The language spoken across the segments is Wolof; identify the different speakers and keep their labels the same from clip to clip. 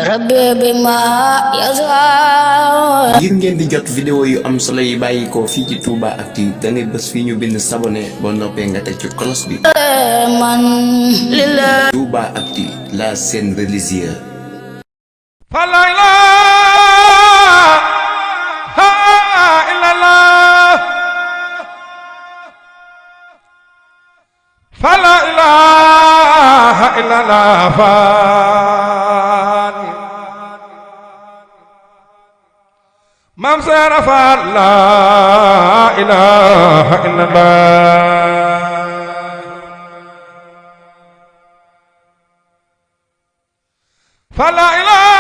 Speaker 1: rabbi bima yasa.
Speaker 2: ngir ngeen di jot vidéo yu am solo yi bàyyi ko fii ci Touba Actu da ngay bës fii ñu bind s'abonner boo noppee nga teg ci cloche bi.
Speaker 1: man lillah.
Speaker 2: Touba Actu, la scène religieuse.
Speaker 3: فلا إله إلا الله فلا إله إلا الله فاني من صرف لا إله إلا الله فلا إله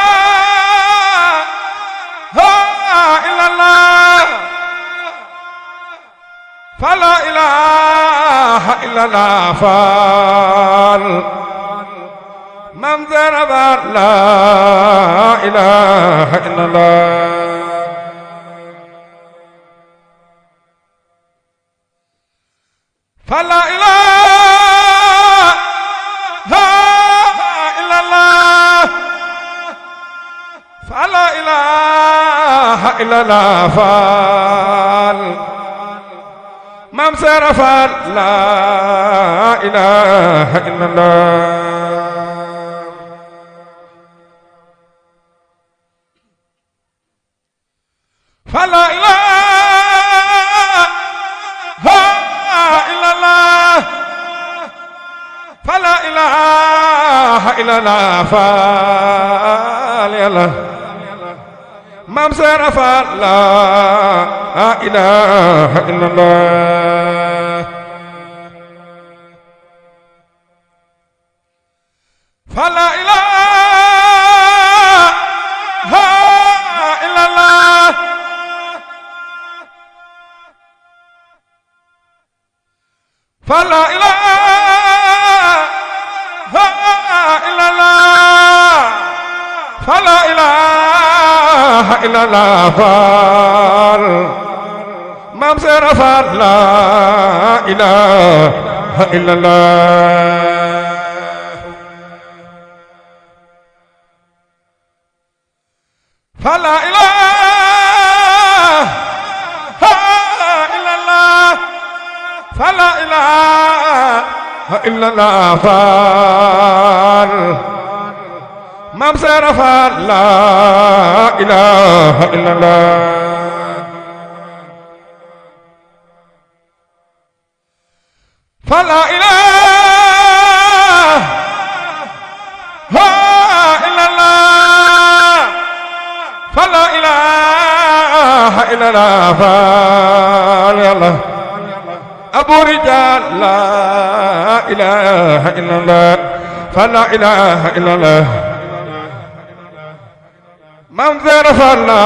Speaker 3: فلا إله إلا الله فال من ذرب لا إله إلا الله فلا إله إلا الله فلا إله إلا الله فال من صرف لا إله إلا الله فلا إله إلا الله فلا إله إلا الله فلا من صرف لا إله إلا الله فلا إله إلا الله فلا إله إلا الله فلا إله إلا الله فال من صرف لا إله إلا الله فلا إله إلا الله فلا إله إلا الله فال من صرف لا إله إلا الله فلا إله إلا الله فلا إله إلا الله فلا الله أبو رجال لا إله إلا الله فلا إله إلا الله من ذرف لا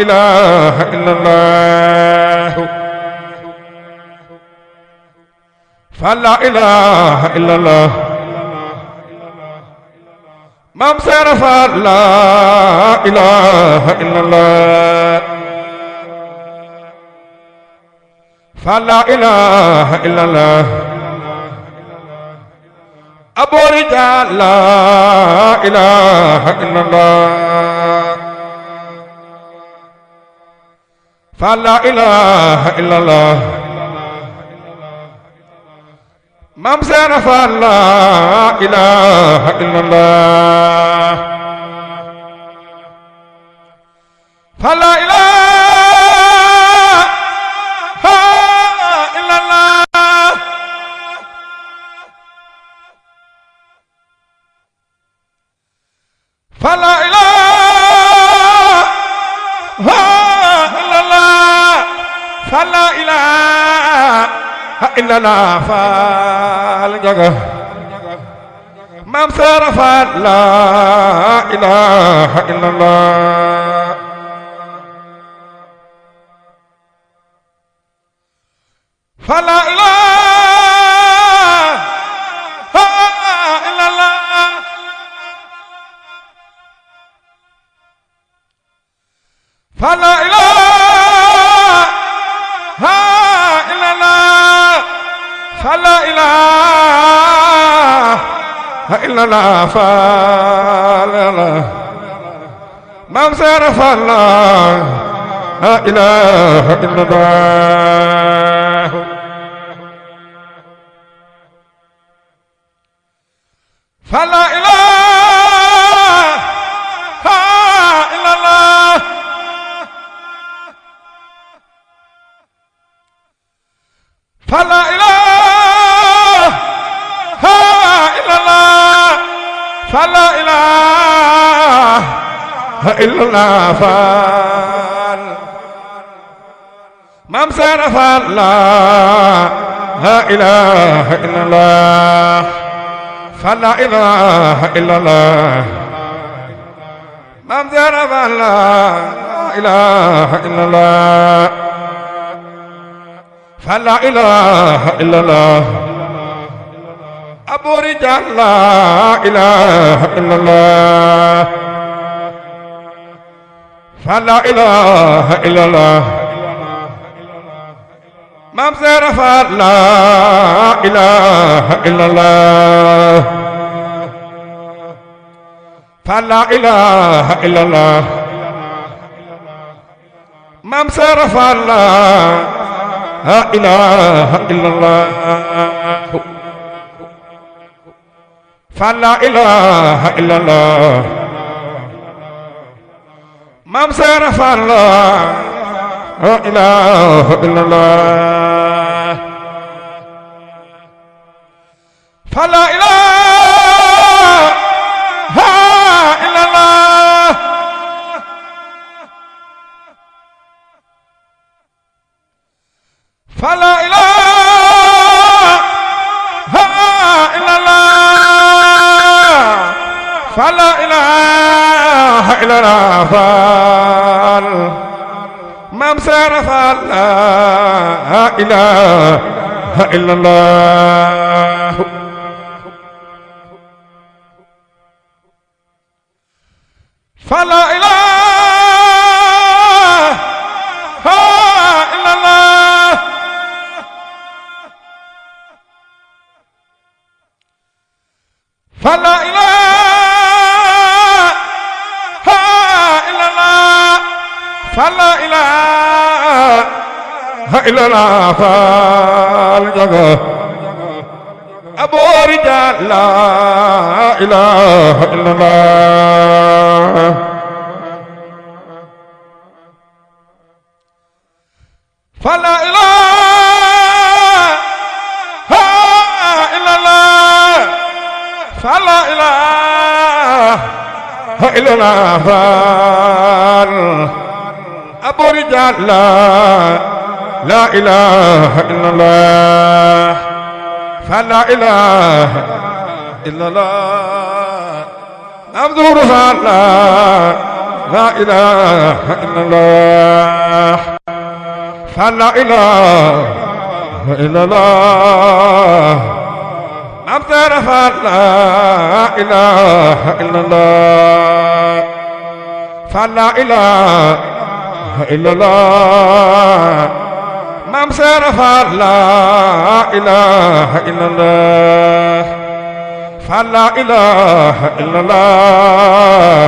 Speaker 3: إله إلا الله فلا إله إلا الله من صرف لا إله إلا الله فلا إله إلا الله أبو رجال لا إله إلا الله فلا إله إلا الله من صرف لا إله إلا الله فلا إله إلا الله فلا إله إلا الله فلا إله إلا الله فالجغ من صرف لا إله إلا الله فلا إله إلا الله فلا إله إلا الله فلا إله إلا الله فلا Maam Seera Faal la ilaha illallah fa la ilaha illallah fa la ilaha illallah fa la ilaha illallah faal Maam Seera Faal la ilaha illallah fa la ilaha illallah Maam Seera Faal la ilaha illallah fa la ilaha illallah Abu Rijal la ilaha illallah fa la ilaha illallah Maam Seera Faal la ilaha illallah fa la ilaha illallah Maam Seera Faal la ilaha illallah fa la ilaha illallah Maam Seera Faal la ilaha illallah fa la ilaha illallah fa la ilaha illallah fa la ilaha illallah faal Maam Seera Faal la ilaha illallah fa la ilaha illallah fa la ilaha illallah fa la ilaha illallah faal jaga Abu Rijal la ilaha illallah fa la ilaha illallah fa la ilaha illallah faal Abu Rijal la ilaha illallah fa la ilaha illallah Abdur Faal la ilaha illallah fa la ilaha illallah Maam Seera Faal la ilaha illallah fa la ilaha illallah Maam Seera Faal la ilaha illallah fa la ilaha illallah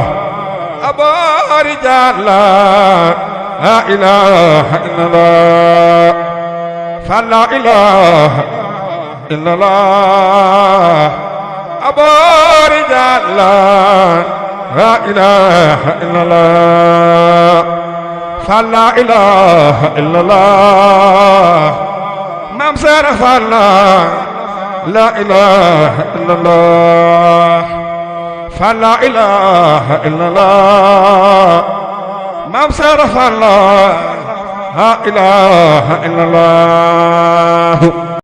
Speaker 3: Abu Rijal la ilaha illallah fa la ilaha illallah Abu Rijal la ilaha illallah fa la ilaha illallah Maam Seera Faal la ilaha illallah fa la ilaha illallah Maam Seera Faal la ilaha illallah